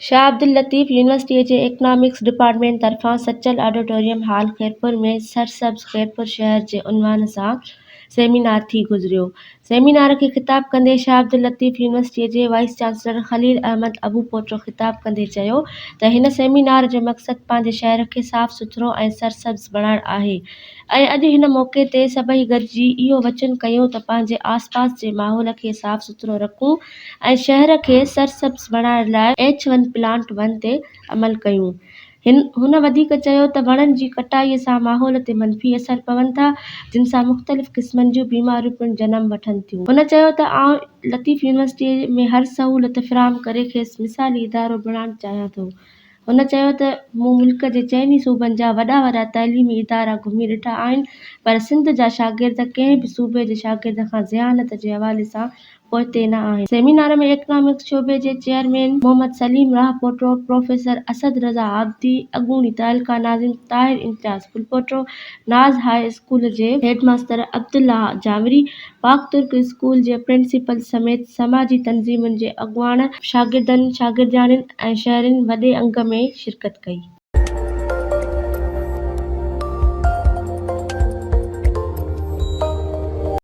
شاهه عبداللطيف يونيورسٽيء جي economics department طرفان سچل آڊيٽوريم هال خيرپور ۾ سرسبز خيرپور شهر جي عنوان سان سيمينار ٿي گذريو. سيمينار کي خطاب ڪندي شاهه عبداللطيف يونيورسٽيء جي وائيس چانسلر خليل احمد ابوپوٽو خطاب ڪندي چيو ته هن سيمينار جو مقصد پنهنجي شهر کي صاف سٿرو ۽ سرسبز بڻائڻ آهي ۽ اڄ هن موقعي تي سڀئي گڏجي اهو وچن ڪيون ته پنهنجي آس پاس جي ماحول کي صاف سٿرو رکون ۽ شهر کي سرسبز بڻائڻ لاء ايڇ ون پلانٽ ون تي عمل ڪيون. هن وڌيڪ چيو ته وڻن جي ڪٽائي سان ماحول تي منفي اثر پون ٿا جن سان مختلف قسمن جون بيماريون پڻ جنم وٺن ٿيون. هن چيو ته آئون لطيف يونيورسٽي ۾ هر سهولت فراهم ڪري کيس مثالي ادارو بڻائڻ چاهيان ٿو. هن چيو ته مون ملڪ جي چئني صوبن جا وڏا وڏا تعليمي ادارا گهمي ڏٺا آهن پر سنڌ جا شاگرد ڪنهن به صوبي جي شاگرد کان ذهانت جي حوالي سان پوئتي نه آهن. سيمينار ۾ ايڪنامڪس شعبي جي چيئرمين محمد سليم راهپوٽو، پروفيسر اسد رضا عابدي، اڳوڻي تعلقه ناظم طاهر امتياز ڦلپوٽو، ناز هاء اسڪول جي هيڊ ماستر عبدالله جانوري، پاڪ ترڪ اسڪول جي پرنسپل سميت سماجي تنظيمن جي اڳواڻ، شاگردن، شاگردياڻين ۽ شهرين وڏي انگ ۾ شرڪت ڪئي.